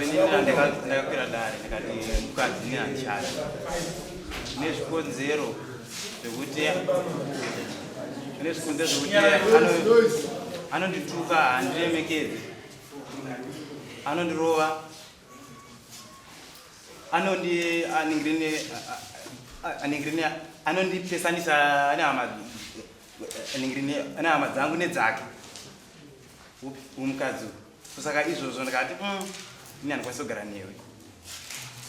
Inini ndakakwira dare ndikati mukadzi ini handichada nezvikonzero zvekuti nezvikonzero zvekuti anondituka, handiremekedzi, anondirova, anondi aningirine aningirine anondipesanisa nehama aningirine nehama dzangu nedzake upi umukadzi uyu. So saka izvozvo ndikati ini handikwanisi kugara newe,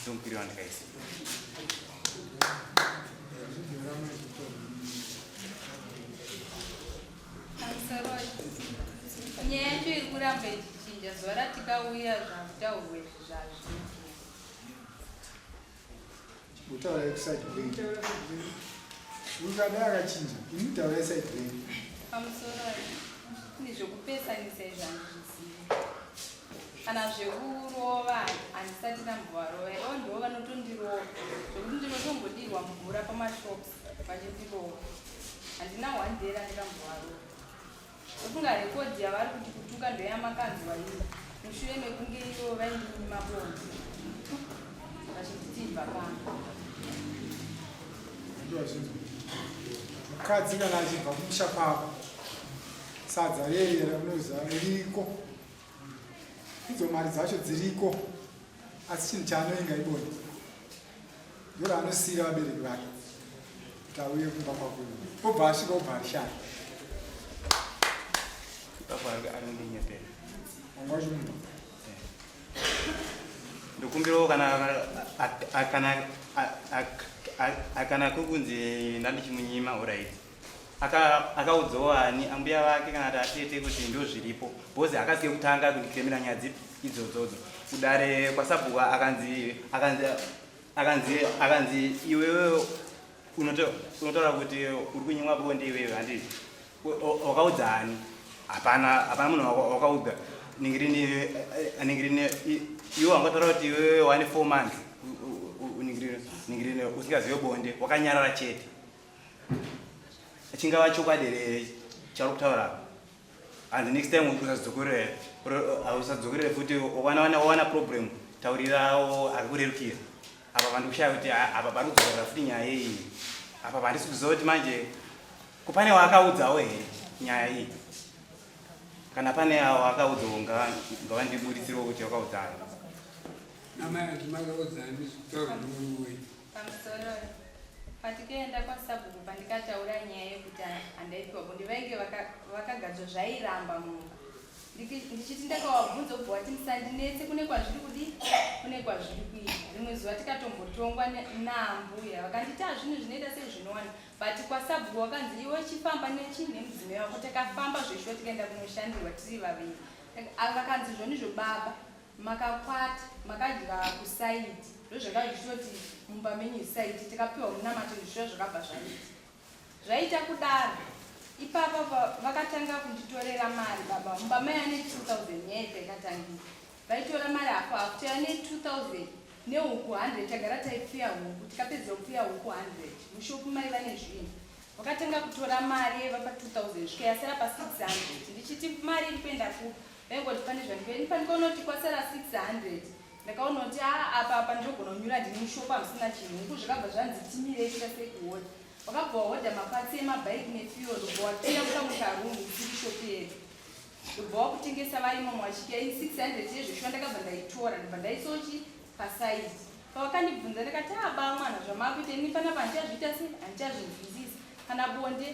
ndomukwiri wandikaisa. Nyaya yacho iri kuramba ichichinja zuva ratikauya zvakutaurwa izvi zvazvo. Kutaura kuside kwenyu. Ukada akachinja, ini taura side kwenyu. Pamusoro ni zvekupesanisa izvi handizvizivi. Kana zvekurova handisati ndambovarova. Ivo ndivo vanotondirova. Zvekuti ndinotombodirwa mvura pamashops vachindirova. Handina one day randikambovarova. Ndofunga rekodhi yavari kuti kutuka ndoyamakanzwa iyi mushure mekunge ivo vaindinyima bonde vachinditi ibva pano. Mukadzi kana achibva kumusha kwavo sadza rere ramunoziva ririko, idzo mari dzacho dziriko, asi chinhu chaanoinga ibonde ndoraanosiira vabereki vake kuti auye kumba kwako, obva asvika obva arishaya. Ipapo ari kundinyepera. Wanga uchimupa? Ndokumbirawo kana kana kukunzi ndandichimunyima, alright, akaudzawo ani ambuya vake kana kuti atete kuti ndo zviripo, because akasiye kutanga kundikremera nyaya dzipi idzodzodzo kudare kwasabhuku. Akanzi iwewe unotaura kuti uri kunyimwa bonde iwewe, handiti? Wakaudza ani? Hapana, hapana munhu wakaudza. Ningirini, ningirini, iwe wangataura kuti iwewe wane 4 months ningirini usingazive bonde, wakanyarara chete. Chingava chokwadi here chauri kutaura? And next time usadzokorere, usadzokorere futi. Wawana problem, taurirawo akakurerukira. Apa pandikushaya kuti apa pari kudzokorera futi nyaya iyi. Apa pandisi kuziva kuti manje kupane waakaudzawo here nyaya iyi. Kana pane awo akaudzawo, ngavandiburitsiriwo kuti wakaudzani. Amai, makaudza ani zvitaura nomurume wenyu? Pamusoro, patikaenda kwasabhuku, pandikataura nyaya yekuti handaipiwa bonde, vainge vakagadzwa zvairamba mumba. Ndichiti ndakavabvunza, ubva wati musandinetse, kune kwazviri kudii, kune kwazviri kuita. Rimwe zuva tikatombotongwa naambuya, vakanditi hazvinhu zvinoita sei zvinowana, but kwasabhuku wakanzi iwe chifamba nechi nemudzimai wako. Takafamba zveshuwa, tikaenda kunoshandirwa tiri vaviri. Vakanzi zvonizvo baba makakwata makadya kusaidi, ndozvanga zvichitoti mumba menyu saidi. Tikapiwa munamato, ndizvo zvakabva zvaita zvaita kudaro. Ipapa vakatanga kunditorera mari baba. Mumba maiva ne2000. Nyaya ikatangira vaitora mari hafu hafu, taiva ne2000 nehuku 100. Tagara taipfuya huku, tikapedza kupfuya huku 100. Mushopu maiva nezvinhu. Vakatanga kutora mari yaiva pa2000, svika yasara pa600. Ndichiti mari iri kuenda kupi? Vaingoti pane zvandikueni. Pandikaona kuti kwasara 600, ndakaona kuti a apa apa ndinogona kunyura, ndini mushopu hamusina chinhu. Huku zvakabva zvanzi timirei kuita sekuhodha. Wakabva wahodha maparts emabhaiki nefuel, ndobva wakiya mukamwe karumu isiri shopu yedu, ndobva wakutengesa varimo vachikiya. Ini 600 yezveshuwa ndakabva ndaitora, ndobva ndaisochi pasaidi. Pavakandibvunza ndakati, aba mwana, zvamakuita ini panapa handichazviita sei, handichazvinzwisisa. Kana bonde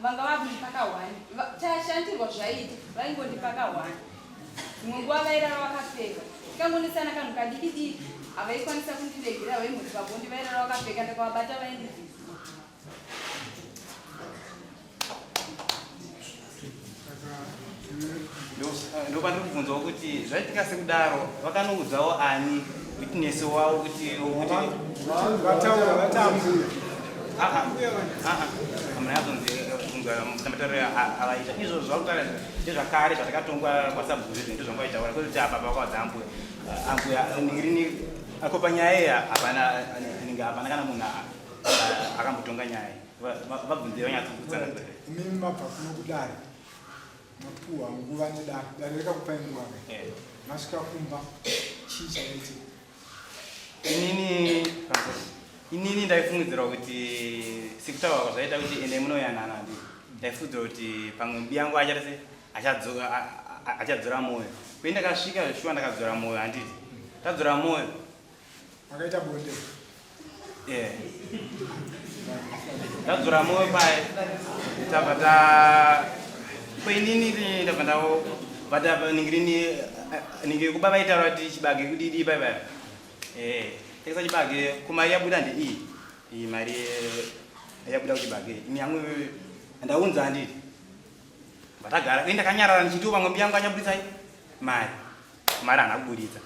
vanga vakundipa kahwani, tashandirwa zvaita, vaingondipa kahwani. Dzimwe nguva vairara vakapfeka, tikangonesana kanhu kadiki diki, havaikwanisa kundiregera, vaimboti pabonde vairara vakapfeka, ndakavabata vaindibvisa. Ndopandiri kubvunzawo kuti zvaitika sekudaro, vakanoudzawo ani witness wavo kuti Vataura vatambuya. Hamuna yazonzi matauriro avaita izvozvo zvakutaura ndezvakare zvatakatongwa kwasabhuku zvezvo, ndozvanga vaitaura kwete kuti apa vakaudza ambuya. Ambuya ningirini ako panyaya iyi hapana ninge hapana kana munhu akambotonga nyaya iyi. Vabvunzei vanyatsokutsanangura. Imimi mabva kuno kudare, mapuhwa nguva nedare, dare rakakupai nguva ka? Masvika kumba. Chii chakaitika? Inini inini ndaifungidzira kuti sekutaura kwazvaita kuti ende munoyanana ndi ndaifungidzira kuti pamwe mbi yangu achaita se achadzora mwoyo. Kwe ndakasvika shuwa ndakadzora mwoyo handiti tadzora mwoyo. Akaita bonde. Yeah. Tadzora mwoyo paye tabva ta kwenini ndabva ndawo but ningirini ningi kuba vaitaura kuti chibage kudidi pai pai eh tekesa chibage kumari yabuda ndeiyi iyi mari yabuda kuchibage ini yangu ndaunza handiti vatagara ini ndakanyarara ndichitiwo pamwe mbiyangu achabudisa mari mari haana kuburitsa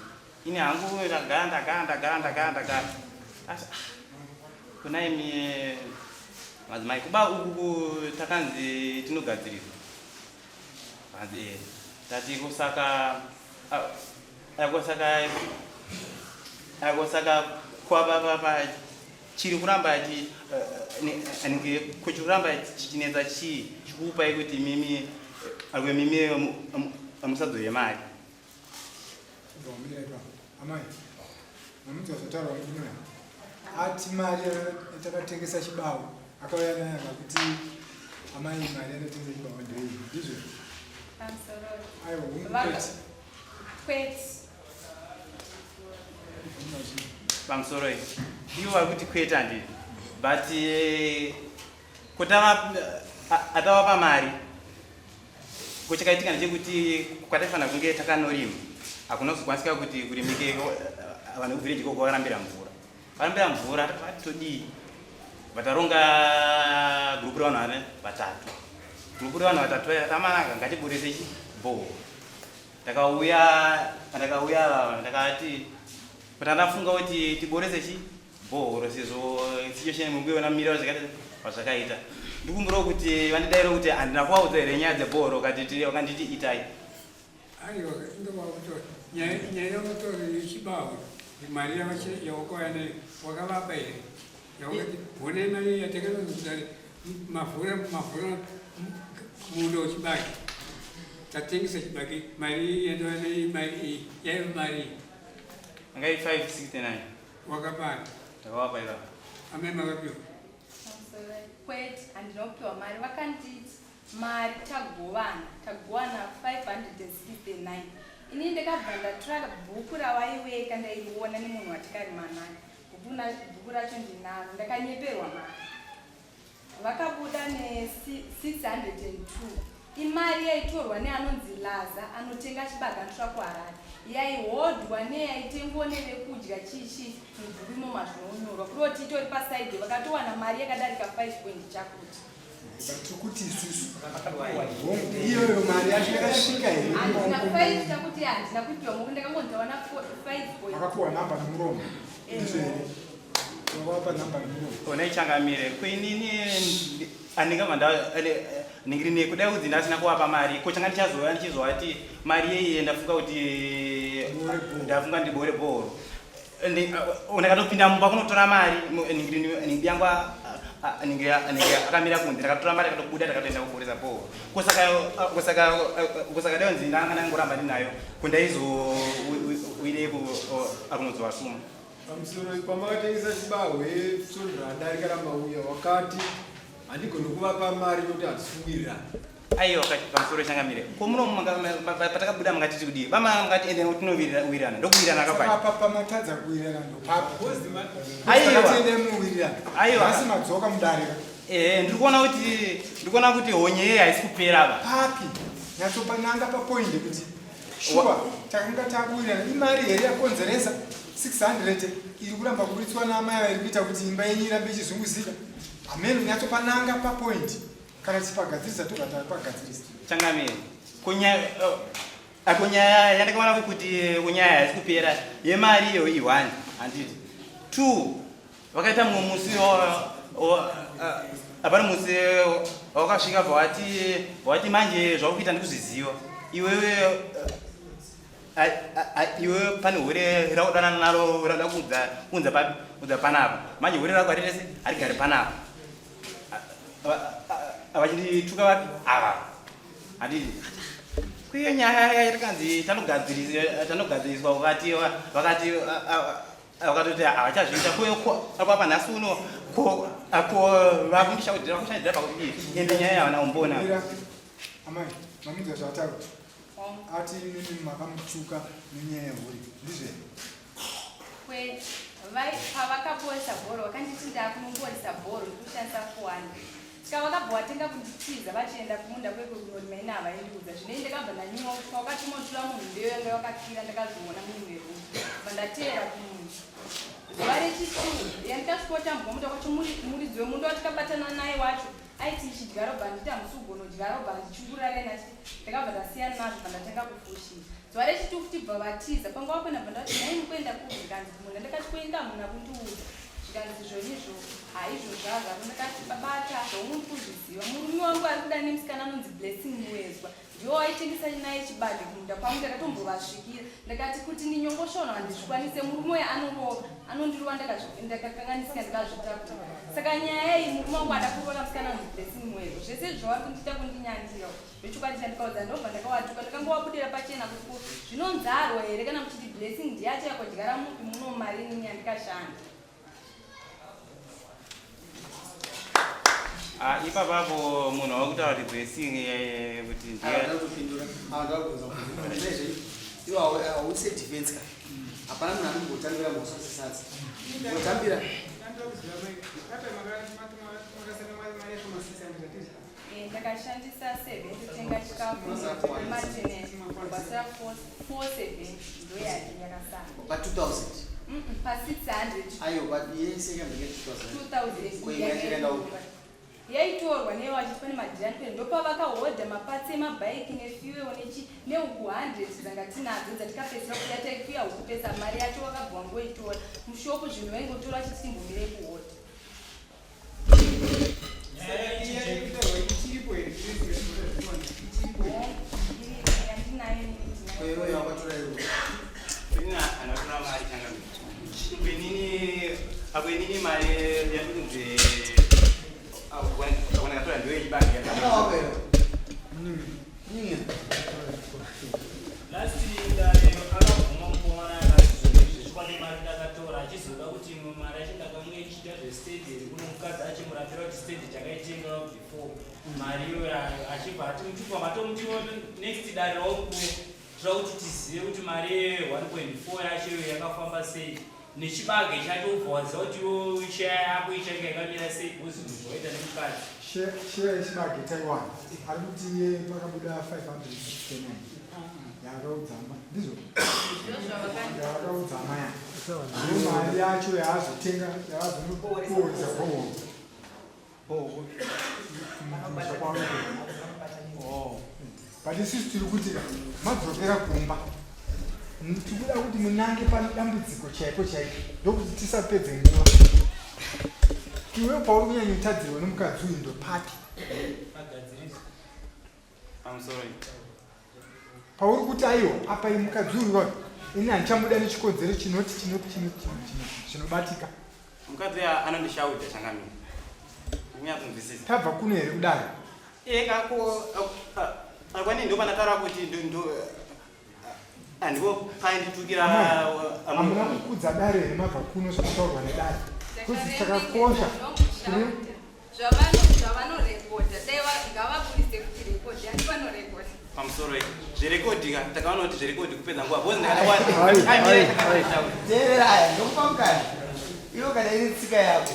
ini hangu ndagara ndagara ndagara ndagara ndagara asi ah, kuna imi madzimai kuba uku takanzi tinogadzirisa hanzi eh tati kusaka akosaka akosaka kwava chiri kuramba chi anenge kuchiramba chichinetsa chii chikupai kuti mimi akwe mimi musadzoye mari Bvomira ipapo. Amai, mamunzwa zvataurwa murume ati mari yatakatengesa chibawo akauya nayo akakuti amai mari yandatengesa chibawo ndeiyi ndizvo? Pamusoro. Aiwa, kwete. Kwete. Pamusoro iyi. Ivo vari kuti kwete handiti. But eh, kutava atavapa mari Ko chakaitika ndechekuti kwataifanira kunge takanorima hakuna kuzokwanisika kuti kurimike eh, vanhu vekuvhireji ikoko vakarambira mvura varambira mvura vati todii vataronga gurupu revanhu vane vatatu gurupu revanhu vatatu vaya tamanaka ngatiburise chi bhoho ndakauya ndakauya ndakati tandafunga kuti tiborese chi Bhohoro sezvo situation mukuiona mamiriro azvakaita pazvakaita. Ndikumbirawo kuti vandidaire kuti handina kuvaudza here nyaya dzebhohoro vakanditi vakanditi itai. Aiwa ndovakutora nyaya nyaya yakutora yechibawo mari yawakauya nayo wakavapa here yawakati honai mari yatakazozare mavhura mavhura munda wechibage tatengesa chibage mari yandauya nayo mari iyi yaiva mari Anga iri 569. Wakapani? Ndakawapa ivava. Amai makapiwa? Kwete, handina kupiwa mari. Vakanditi mari tagovana, tagovana 569. Ini ndakabva ndatora bhuku rawaiweka ndairiona nemunhu watikarima naye. Bhuku racho ndinaro, ndakanyeperwa mari. Vakabuda ne 602 imari yaitorwa neanonzi Laza anotenga chibaga anotora kuHarare yaihodwa neyaitengwa nevekudya chii chii mubhuku imomo hazvinonyorwa kureva kuti itori pasaidi vakatowana mari yakadarika 5 point chakuti Tiri kuti isusu iyoyo mari yacho yakasvika here? Handina 5 chakuti handina kupiwa moko ndakangonzi ndawana 5 point. Makapiwa namba nemuromo ndizvo here? Wakavapa namba nemuromo. Onai changamire kuinini andingabva ndingirini kudai kudzi ndasina kuvapa mari ko changa ndichazouya ndichizovati mari yeiye ndafunga kuti ndafunga ndibore bhoro ndakatopinda mumba kunotora mari ningi yangu ningi akamira kunze ndakatora mari akatobuda ndakatoenda kuboresa bhoro kosaka kosaka dai nzi ndanga ndangoramba ndinayo kundaizouyirei kunodzowasuma Pamusoro pamakatengesa chibahwe svondo radarika ramauya wakati handigoni kuvapa mari nokuti hatisi kuwirirana. Aiwa pamusoro changamire. Ko muno patakabuda mukatiti kudii? Vama mukati ende tinowirirana. Ndokuwirirana kapai. Apa pamatadza kuwirirana ndopapi? Aiwa. Tiende muwirirana. Aiwa. Asi madzoka mudare. Eh, ndiri kuona kuti ndiri kuona kuti honye yeye haisi kupera ba. Papi? Nyatsopananga pa point kuti Shuwa takanga takuwirirana imari here yakonzeresa 600 iri kuramba kuburitswa naamai vari kuita kuti imba yenyu irambe ichizunguzika hameno nyatsopananga papoint kana tichipagadzirisa tobva tapagadzirisa Changamire, kunyaya eh, kunyaya yandakaona kuti kunyaya haisi kupera yemari iyo i1 handiti 2 vakaita mumwe musi hapana musi wakasvika bva wati manje zvauri kuita ndikuzviziva iwewe iwewe pane hure raudanana naro rauda kuunza papi kuunza panapa manje hure rako harirese harigari panapa vachindituka vapi ava handiti Kuiyo nyaya yatikanzi tanogadziriswa vakati vakati vakatoti havachazviita kuyo apa nhasi uno ko ko vakundishaudira vakushaudira pakuti ende nyaya yavana kumbona. Amai, mamunzwa zvataura. Ati imimi makamutuka nenyaya yehure. Ndizvo here? Kwete. Vai pavakaboresa bhoro vakanditi ndakunoboresa bhoro ndikushandisa 400. Saka vakabva watenga kunditiza vachienda kumunda kwekwe kunorima ini havaindiudza zvinei ndakabva ndanyimwa kuti pawakatuma uchitora munhu ndeyo yanga yakakwira ndakazoona muimwe room bva ndateera kumunhu zuva rechitu yandikasvikotambwa munda kwacho muridzi wemunda watikabatana naye wacho aiti ichidyaro bva nditi hamusi kugonodyaro bva ndichingurare nachiti ndakabva ndasiyana nazvo bva ndatanga kufushira zuva rechitu futi bva vatiza panga wakuenda bva ndati nhai mukuenda kupi zvikanzi kumunda ndakati kuenda hamuna kundiudza zvikanzi zvonizvo haizvo zvazvako ndakati baba zvauri kuzviziva murume wangu ari kuda nemusikana anonzi Blessing Muezwa ndiwo waitengesa naye chibage kumunda kwangu ndakatombovasvikira ndakati kuti ndinyongoshona handizvikwanise murume uyo anorova anondirova ndakakanganisika ndikazvitakura saka nyaya iyi murume wangu ada kurova musikana anonzi Blessing Muezwa zvese izvo zvavari kundiita kundinyandira zvechokwadi chandikaudza ndobva ndakawatuka ndakangowabudira pachena kuti ko zvinonzarwa here kana muchiti Blessing ndiye achakodyara mupi muno mari inini yandikashanda. Ah, ipapapo munhu wakutaura kuti Blessing eh, kuti ndiye Ndakupindura. Ah, ndakubvunza kubvunza. Ndezve iwe hauise defense ka. Hapana munhu anombotambira mhosva sesadza. Mbotambira. Eh, ndakashandisa 7 kutenga chikafu nemateneti basira 47 ndoyati yakasara Pa 2000. Pa 600. Ayo, but yese yakambenge 2000. 2000. Ko imwe yacho yakaenda upi? Yaitorwa neyo vachiti pane madhirani pene ndopavakahodha mapatsi emabhaiki nefuel nechi nehuku 100 dzanga tinadzo dzatikapedzisira kuya taikuya huku pesa mari yacho wakabva wangoitora mushopu zvinhu vaingotora vachiti timbomire kuhodha. Ko iwe wakatora iwe. Inini anotora mari changamire. Inini apo inini mari yandikunzi ndakatora ndiyo yechibage. Hamuna wako iwe. Ninga. Last dare akabvuma mukomana akati zvonizvi zvechokwadi mari ndakatora achizoda kuti imwe mari yacho ndakange ichiita zvestendi here kuno mukadzi achimurambira kuti stendi takaitenga before mari iyoyo achibva ati mutupa matomuti next dare rawokuuya toda kuti tizive kuti mari iyoyo 1.4 yacho iyoyo yakafamba sei nechibage chacho ubva waziva kuti iwo share yako ichange yakamira sei because zvinhu zvawaita nemukadzi. Share yechibage taiwana ari kuti iye pakabuda 569 yaakaudza amai ndizvo yaakaudza amai ake ndo mari yacho yaazotenga yaazonokuodza boho kumusha kwavo. But isusu tiri kuti ka madzokera kumba tiri kuda kuti munange pane dambudziko chaiko chaiko ndokuti tisapedze nguva. Iwe pauri kunyanyotadzirwa nemukadzi uyu ndopapi? Pamusoro. Pauri kuti aiwa apa iyi mukadzi uyu wayo ini handichamuda nechikonzero chinoti chinoti chinoti chinoti chinoti chinobatika. Mukadzi uyu anondishauda changamire. Kunyatsonzwisisa. Tabva kuno here kudare? Eka ko akwani ndo pandataura kuti ndo ndipo painditukira. Hamuna kukudza dare here mabva kuno zvakataurwa nedare? Kuzi chakakosha tiri Zvavanorekodha dai ngavaburitse kuti rekodhi handi vanorekodha. Pamusoro zverekodhi ka takaona kuti zverekodhi kupedza nguva because Ai, ai, Teerera aya, ndokupa mukana. Iwe kana iri tsika yako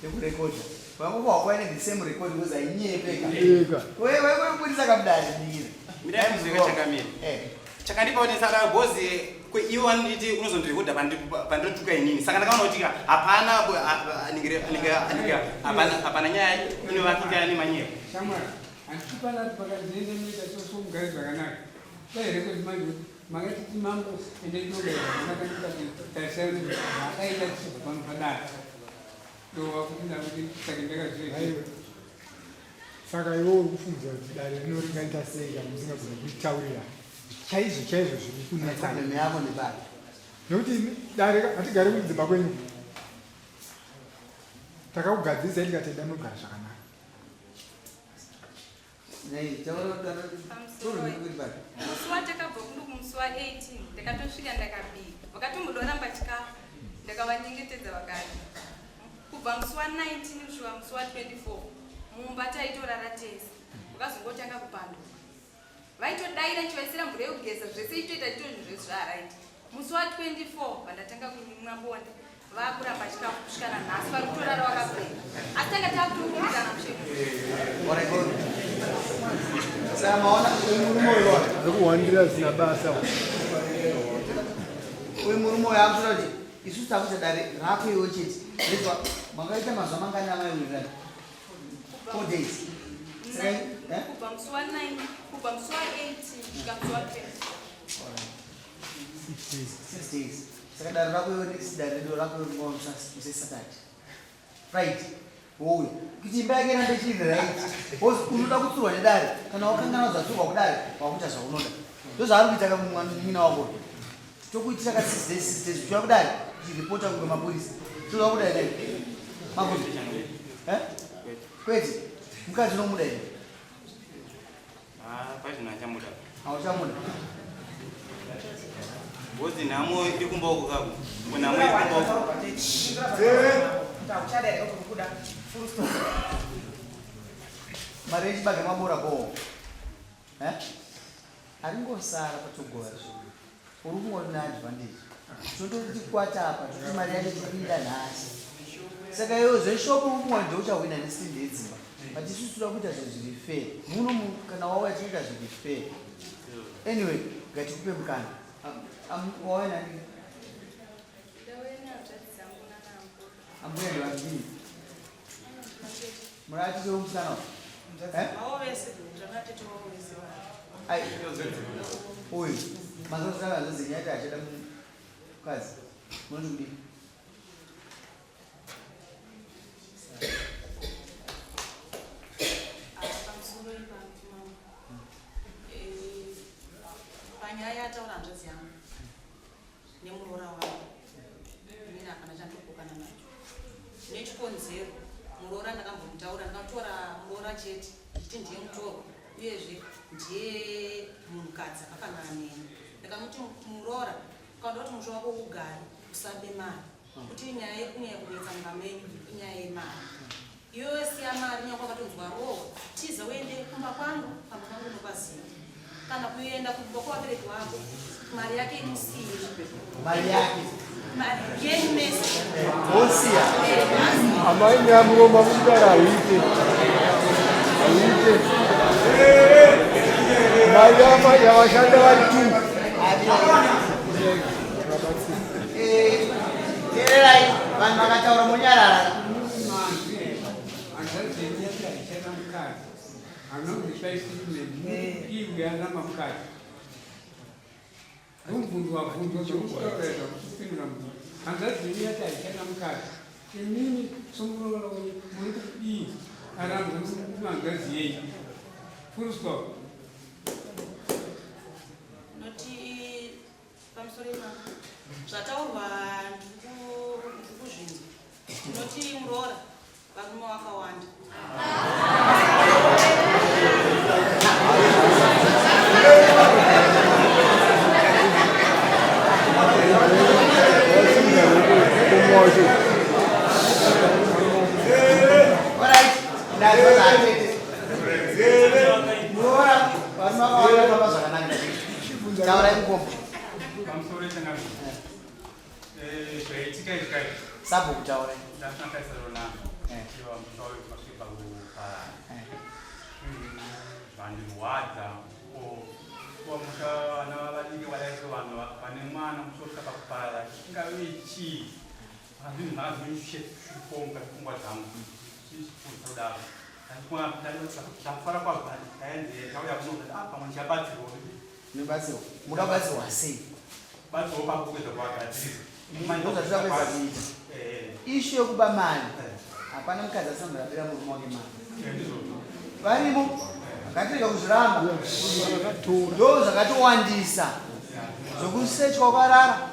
yekurekodha. Vangopa wako ine the same record because hainyepeka. Eka. Wewe wewe kubudisa kamudare ndingira. Mirai muzveka changamire. Eh. Chakandipa kuti saka bozi iwe wanonditi unozondirekodha pandinotuka inini saka ndakaona kuti ka hapana hapana nyaya inovakika nemanyepo. Shamwari, handiti panati pakanzi nenoita so mugare zvakanaka. Dai record manje kuti makatiti mambo ende tinogara zvakanaka ndikati tarisai kuti zvakaita tichibva pano padare. Ndovakuti kuti saka ndakazviita. Aiwa. Saka iwe uri kufungidzira kuti dare rino ringaita sei kana musingagoni kuitaurira chaizvo chaizvo zviri kunetsana? Problem yako ndepari? Nekuti dare hatigari kudzimba kwenyu. Takakugadzirisai tikati enda munogara zvakanaka. Musi watakabva kuno kumusi wa 18 ndakatosvika ndakabika vakatomboda chikafu ndakavanyengetedza vakadya. Kubva musi wa 19 kusvika musi wa 24 mumba taitorara tese vakazongotanga kupanduka. Vaitodaira ndichivaisira mvura yekugeza zvese ichitoita chito zvinhu zvese zvaaraiti. Musi wa 24 vandatanga kunyimwa bonde vakuramba chikafu kusvika nanhasi vari kutorara vakapfeka asi tanga takutokumbirana mushe. Saka maona uyu murume uyu wacho. Ari kuhwandira zvisina basa. Uyu murume uyu akutoda kuti isusu takuita dare rako iwe chete. Rezwa makaita mazuva mangani amaiwirirana? 4 days. Saka eh? Kubva musi wa 9 kubva musi wa 18 kusvika musi wa 20. 6 days. Saka dare rako iwe next dare redu rako iwe nguva musi Saturday. Right. Wouya. Kuti imba yake irambe ichiri right. Because unoda kutsurwa nedare. Kana wakanganwa zvatsurwa kudare, wakuita zvaunoda. Ndozvaari kuita ka munin'ina wako. Tokuitira ka 6 days 6 days uchiuya kudare uchiripota kunge mapurisa. Ndozvakuda here? Makuti. Eh? Kwete. Mukadzi unomuda here? Ah, pazvino achamuda. Hauchamuda. Ngozi nhamo iri kumba uko kako. Ngo nhamo iri kumba uko. Mari yechibage mabora boo. Eh? Aringosara patogova zvinhu. Uri kungori neadvantage. Tototi kwata apa toti mari yacho tipinda nhasi. Saka iwe zveshopu uri kungori ndiwe uchahwina nesimbi yedzimba. But isusu toda kuita zvinhu zviri fair. Muno kana wauya tinoita zviri fair. Anyway, ngatikupe mukana. Wauya nani? Ndauya nehanzvadzi dzangu nana ambuya. Ambuya ndevadini? Muratidze musikana uyu. Eh? Ai, uyu mazozana hanzvadzi yenyu yati achada mukadzi. Munoti kudii? Pamusoro ipapo mama, panyaya yataura hanzvadzi yangu nemuroora wangu, inini hapana chandopokana nacho nechikonzero. Muroora ndakambomutaura, ndakatora muroora chete ndichiti ndiye mutorwa uyezve ndiye munhukadzi akafanana neni. Ndakamuti muroora, ukaona kuti musha wako ugare usabe mari, kuti nyaya yekunyanya kunetsa mumba menyu inyaya yemari iyoyo, siya mari. Nyangwe wakatonzwa rohwa, tiza uende kumba kwangu, pamba pangu unopaziva, kana kuenda kumba kwavabereki vako, mari yake imusiye. Mari yake. Mari yenyu mese. Wosiya. Amai nyamuroma mudara hauite. Hauite. Mari yama yavashanda vari two. Eh, teererai vanhu vakataura monyarara. Hanzvadzi yenyu yati haichada mukadzi. Anobvisa statement iwe aramba mukadzi. Ndobvunzwa bvunzwa zvekutaura kupindura mubvunzo. Hanzvadzi yenyu yati haichada mukadzi. Imimi somuroora wenyu muri kudii? Arambwe hanzvadzi yenyu. Full stop. Noti pamusoro ipapo zvataurwa ndiri kuzvinzwa. Ndinoti muroora, varume vakawanda. Alright, ndazwa zvatete. Muroora, varume vakawanda, famba zvakanaka. Taurai mukoma. Pamusoro ichangamira, zvaitika izvi kai. Sabhuku taurai. Ndasina chiva musha uyu masvika kuparara. Zvandirwadza kuva musha vana vadiki vadai, vanhu vane mwana musosvika pakuparara ingave chii? Zvinhu zvanga zvinoshupo mukati pfungwa dzangu chichifunza kudaro. Ndafara kwazvo ndaenze tauya kuno, pamwe ndichabatsirwa. Nebatsirwa, muda kubatsirwa sei? Batsirwa pakuwedza kuwagadzirisa. Ndozvatida kuedza kuita. Issue yekuba mari, hapana mukadzi asina murabira murume wake mari. Varimo, ngatirega kuzviramba. Ndo zvakatowandisa zvokusechwa kwarara,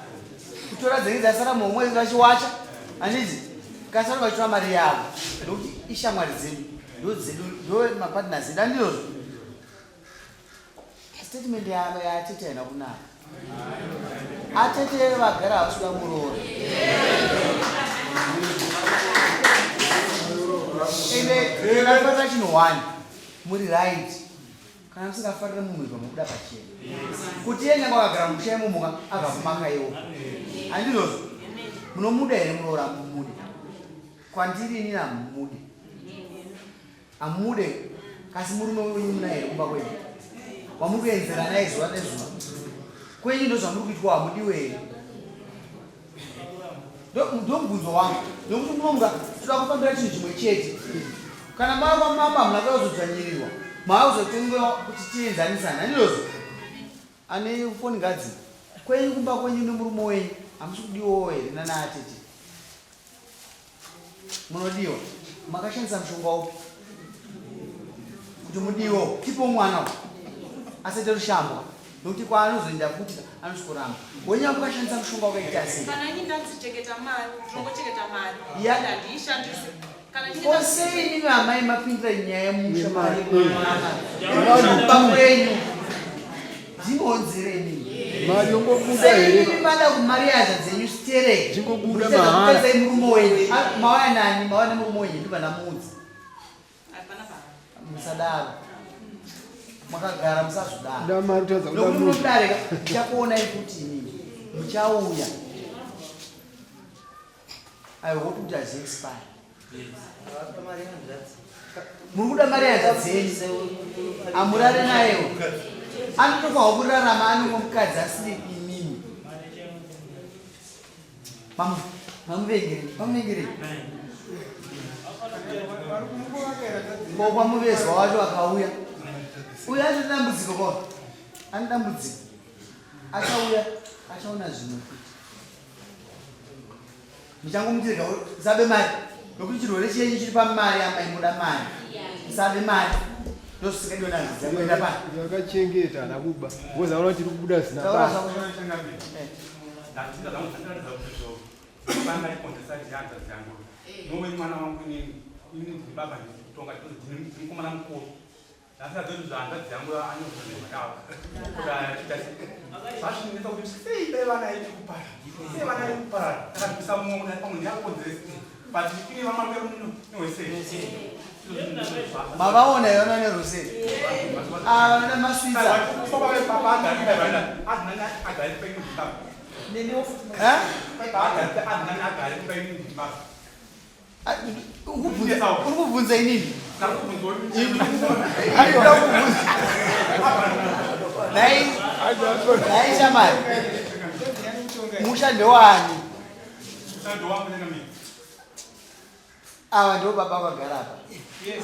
kutora dzengi dzasara muhomwe vachiwacha, handiti? Kasara vachitora mari yavo nokuti ishamwari dzedu, ndo dzedu, ndo mapartners edu, andizvozvo? Statement yaatete haina kunaka. Atete vagara havasi kuda muroora. Ende ndakafarira chinhu one, muri right. Kana musingafarire munhu ibva mabuda pachena. Kuti iye nyange akagara mumusha imomo ka akakumakaiwo. Handizvozvo? Munomuda here muroora? Mumude. Kwandiri inini hamumude. Hamude kasi murume wenyu munaye here kumba kwenyu wamuri kuenzera naye zuva nezuva kwenyu ndozvamuri kuitwa hamudiwe here ndomubvunzo wangu nokuti munomuka toda kufambira chinhu chimwe chete kana mava mama hamuna kuda kuzodzvanyirirwa mava kuzotengewa kuti tienzanisana handizvozvo ane foni ngadzi kwenyu kumba kwenyu nemurume wenyu hamusi kudiwawo here nana atete Munodiwa. Makashandisa mushonga upi kuti mudiwe? Tipo mwana uyu asaite rushambwa nokuti kwaanozoenda futi anosvikoramba. Wenyu makashandisa mushonga wakaita sei? Kana ini ndanzichengeta mari, ndinongochengeta mari. Ya. Handiishandise. Kana ndinge Ko sei imimi amai mapindira nyaya yemusha mari kumba kwenyu? Ndinonzire inini. Mari yongobuda here? Sei mada kumari yaza dzenyu stereki. Dzingobuda mahara. Kupedzai murume wenyu. Ah, Mauya nani? Mauya nemurume wenyu ndibva ndamuudza. Hapana pa. Musadaro. Makagara musazodaro. Kuda mari kutadza kuda Nokuti munhu. munodarika ndichakuonai futi inini. Muchauya. I hope kuti hazi expire. Muri kuda mari yadzo dzenyu. Amurare nayewo. Anotofanirwa kurarama anomwe mukadzi asiri imimi. Mamuvengerei, mamuvengerei. Ko kwamuvezwa wacho akauya. Uyo ane dambudziko ko. Ane dambudziko. Achauya, achaona zvimwe futi. Muchangomuti rega usabe mari nokuti chirwere chenyu chiri pamari amai muda mari usabe mari ndozvisingadiwe nanzi dzangoenda pa Yakachengeta haana kuba. Because aona kuti tiri kubuda zvisina taura basa. zvako Ndatinda zvangu zvandiratidza kuti zvo vanga ikonzesa hanzvadzi yangu nowe mwana wangu inini ini ndini baba ndiri kutonga because ndini mukomana mukuru Nhasi adzoti zvahanzvadzi yangu anyoza zvakavo. Kuti achiita sei? Zvazvinetsa kuti sei dai vana aiti kuparara. Sei vana aiti kuparara. Akabvisa mumwe kuti pamwe ndiakonzeresi. But ine vamwe newese. Mavaona here vana neroseri? Ah, vanoda maswitsa. Eh? Uri kubvunza inini? Nhai shamari, musha ndewani? Ava ndivo baba vagara apa.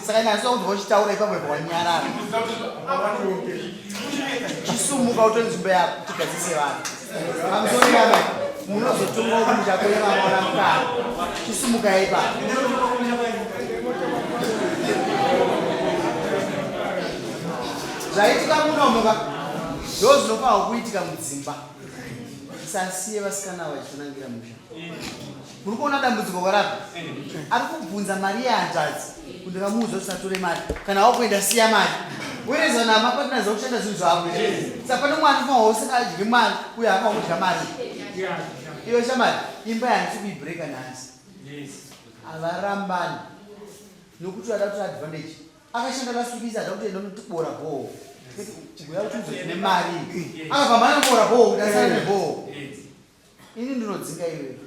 Saka ini handisina kunzwa uchitaura ipapo ipo wanyarara. Chisumuka utore nzvimbo yako tigadzise vanhu. Pamusoro pamai munozotonga kuti muchakwenya mamaona mukana. Chisumuka ipapo. Zvaitika munomuka ndozvinofanirwa kuitika mudzimba. Tisasiye vasikana vachitonangira musha. Muri kuona dambudziko kwarapa? Ari kubvunza mari yehanzvadzi kuti ndakamuudza kuti satore mari. Kana wakuenda siya mari. Wereza nama partners vakushanda zvinhu zvavo. Saka pane mwana unofanirwa usingadyi mari uye haafanirwa kudya mari. Iwe shamari, imba yandisi kuibreaka nhasi. Havarambani. Nokuti vada kutora advantage. Akashanda last week ada kuti enda unotibora bhoho. Uya kuti uzodine mari. Akabva mhanya kubora bhoho kuti asare nebhoho. Ini ndinodzinga iwewe.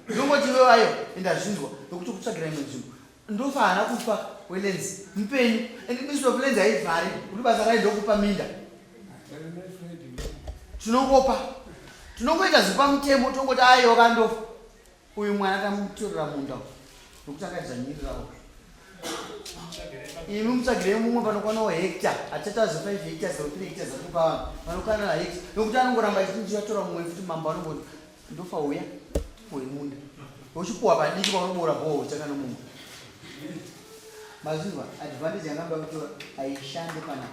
Ndongoti iwewe ayo ende azvinzwa nokuti kutsvagira imwe nzvimbo. Ndofa haana kufa weLens mupenyu and Ministry of Lands haivhari kuti basa rayo ndokupa minda. Tinongopa tinongoita zviri pamutemo tongoti ayo kandofa. Uyu mwana tamutorera munda uyu nokuti akadzvanyirirawo. Imi mutsvagirei mumwe panokwanawo hectare hatichataura zve 5 hectares or 3 hectares ari kupa vanhu panokwana hectare nokuti anongoramba achiti ndichatora mumwe futi mambo anongoti ndofa uya uyu munda uchipuwa padiki paunoboora bhoho uchitanga nomumwe mazvinzwa advantage yanga muda kutora haishande panapa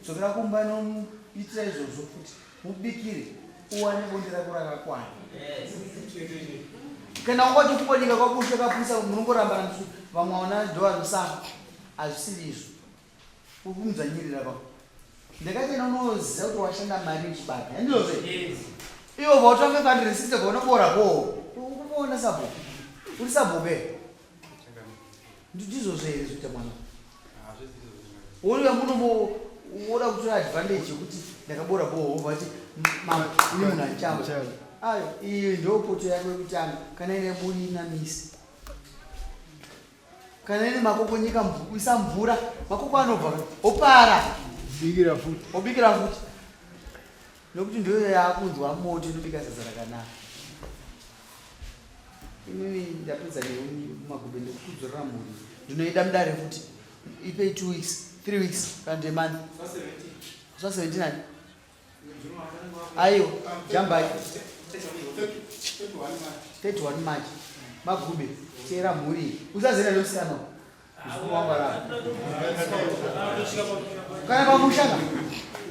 dzokera kumba nomuitira izvozvo futi Mubikire uwane bonde rako rakakwana. Kana ungoti kungodika kwabushe kapusa munongorambana musu vamwe vana dhowa rusafa hazvisiri izvo. Uri kumudzvanyirira pa. Ndakati ena unoziva kuti washanda mari uchibata. Handizvozve? Iwe ubva watora 560 ubva unobora boo. Ukuona sabhuku. Uri sabhuku here? Ndizvozvo here zvikuita mwana? Wouya muno woda kutora advantage yekuti ndakabora boo wobva wati mama uyu munhu andichamba. Ayo iyi ndopoto yako yekutanga kana ine buri ina misi. Kana ine makoko nyika isa mvura makoko anobva opara. Bikira futi. Obikira futi. Nokuti ndiyo yakunzwa moto inobika sadza rakanaka. Inini ndapedza newe magube ndikukudzorera mhuri. Ndinoenda mudare futi. Ipei 2 weeks, 3 weeks kana kuti month. Swa 17 ani? Aiwa, jambai. 31 March. Magube, teera mhuri. Usazoenda nemusikana. Kana pamusha ka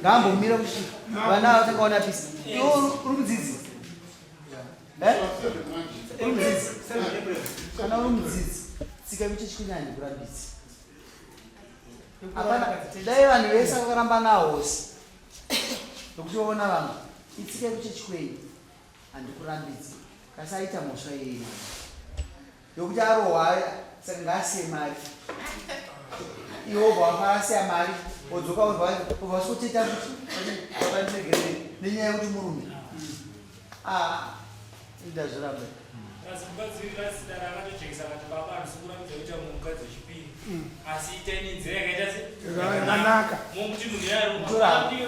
ngaambomira kusvika vana ava tanga wana pisi. Iwe uri mudzidzi? Eh? Uri mudzidzi? Kana uri mudzidzi, tsika yekuchechi kunyanya kurambidzi. Hapana, dai vanhu vese vakaramba nahosi. Nokuti vaona vamwe, itsika yekuchechi kwenyu handikurambidzi. Kasi aita mhosva yei mwana? Yokuti arohwa saka ngaasiye mari. Iwe wobva wafara asiya mari wodzoka wobva wasvoteta kuti vakandiregerere nenyaya yekuti murume. Ah, ndazviramba. Asi mukadzi uyu asidara akatojekesa akati baba handisi kurambidza kuita mumwe mukadzi wechipiri asi itai nenzira yakaita se yakanaka mokuti munhu yarumaakadai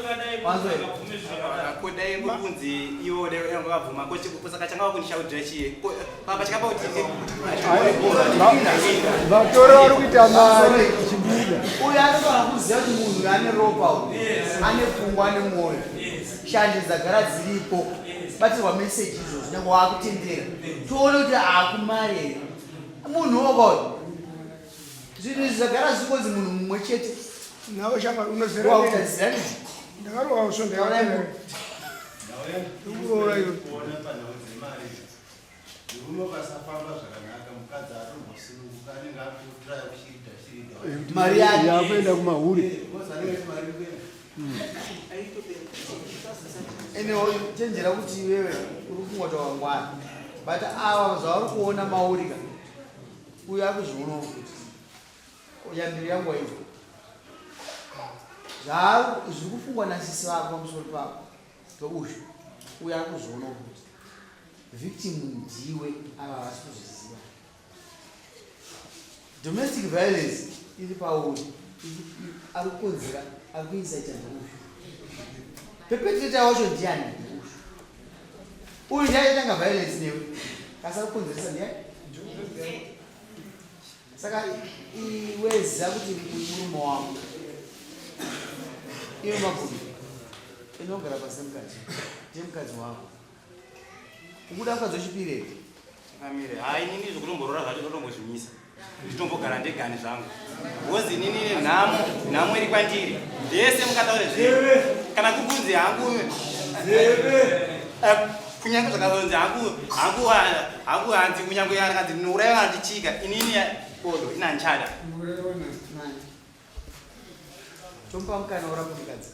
Ko dai kuri kunzi ivo dai vanga vabvuma ko saka changa vakundishaudhira chiye Ko, papa chakapa kuti Vatori vari kuita mari ichibuda. Uyu anofanira kuziva kuti munhu uyu ane ropa uyu ane pfungwa ane mwoyo shanje dzagara dziripo batirwa meseji izvozvo nyange waakutendera tione kuti aakumari here munhu woka uyu zvinhu izvi zvagara zvingonzi munhu mumwe chete Nawe shamwari unozera wautadzira nei ndakarohwa svondo yakapera. Ndikuroora iwe. Kuona panhau dzemari murume ukasafamba zvakanaka mukadzi atombosununguka anenge akutraya kushirida shirida Mari yake. Yakuenda kumahure. Because anenge ati mari iri kuenda. Ende chenjera kuti iwewe uri kungoti wangwara but ava zvavari kuona mauri ka uyu akuzvionawo futi yambiro yangu waizwa zviri kufungwa nasisi vako pamusoro pako peushu uyu akuzvionawo futi victim ndiwe ava havasi kuzviziva domestic violence iri pauri ari kukonzera ari kuinsaita ndeushu perpetrator wacho ndiani ndeushu uyu ndiye achatanga violence newe kasi ari kukonzeresa ndiani saka iwe ziva kuti murume wako iwe magubi inogara pasi nemukadzi ndiye mukadzi wako ukuda mukadzi wechipiri here Amire, hai inini zvekutomboroora zvacho ndotombozvimisa. Nditombogara ndegani zvangu. Because inini nhamo, nhamo iri kwandiri. Ndese mukataure zvenyu. Kana kukunzi hangu eh, kunyange zvakazonzi hangu hangu hangu hanzi kunyange akanzi ndinouraya kana ndichika inini bodo ina handichada. Nani? Tomupa mukana woramba mukadzi.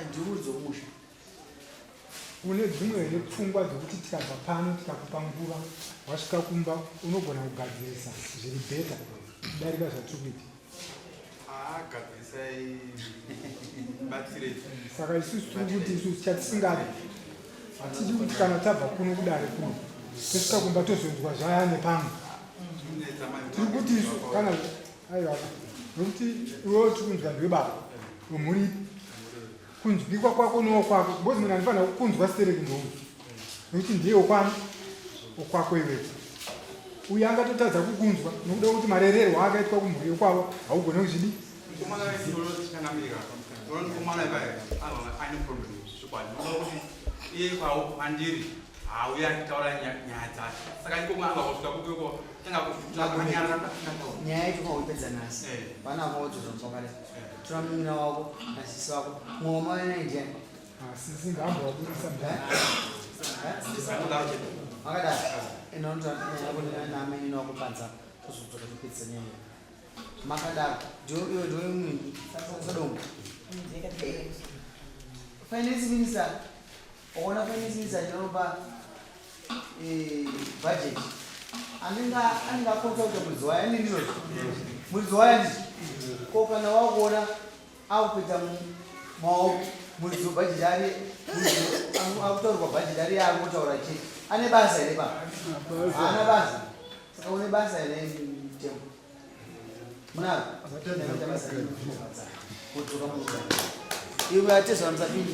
Ndiudze musha. Une dzimwe here pfungwa dzekuti tikabva pano tikakupa nguva wasvika kumba unogona kugadzirisa zviri better kudarika zvatiri kuita? Ah, gadzirisai batsirei. Saka isusu tiri kuti isusu chatisingadi hatidi kuti kana tabva kuno kudare kuno tosvika kumba tozonzwa zvaya nepamwe. Tiri kuti isu kana aiwa nokuti iwewo tiri kunzwa ndiwe baba wemhuri ipi kunzwikwa kwako newokwako because munhu anofanira kukunzwa stereki ndouyu nokuti ndiye wokwani wokwako iwewe uyu angatotadza kukunzwa nokuda kwekuti marererwo akaitwa kumhuri yokwavo haugone kuzvidi iye kwawo kwandiri hauya achitaura nyaya dzacho saka ikoko anga kusvika kukeko tanga Nyaya yacho kwaupedza nhasi. Vana vako vodzosa muswakare. Tora munin'ina wako nasisi vako. Mumwe wamai naye ndiani? Sisi ngaamba wabudisa mudhara. Makadaro. Enda unotora nyaya yako namainini wako panze apa. Tozodzoka topedzisa nyaya iyi. Makadaro. Ndiyo iyo ndiyo imwe sadombo. Finance minister, ukaona finance minister chinopa eh, budget anenge anenge akonsulta muridzi wayo anenge ndizvozvo muridzi wayo ndizvo ko kana wakuona akupinda mumaoko muridzi webudget ari akutaurwa budget ari yaangotaura chete ane basa here pa haana basa saka une basa here mutemo munaro kudzoka murugare iwe atezva musapindi.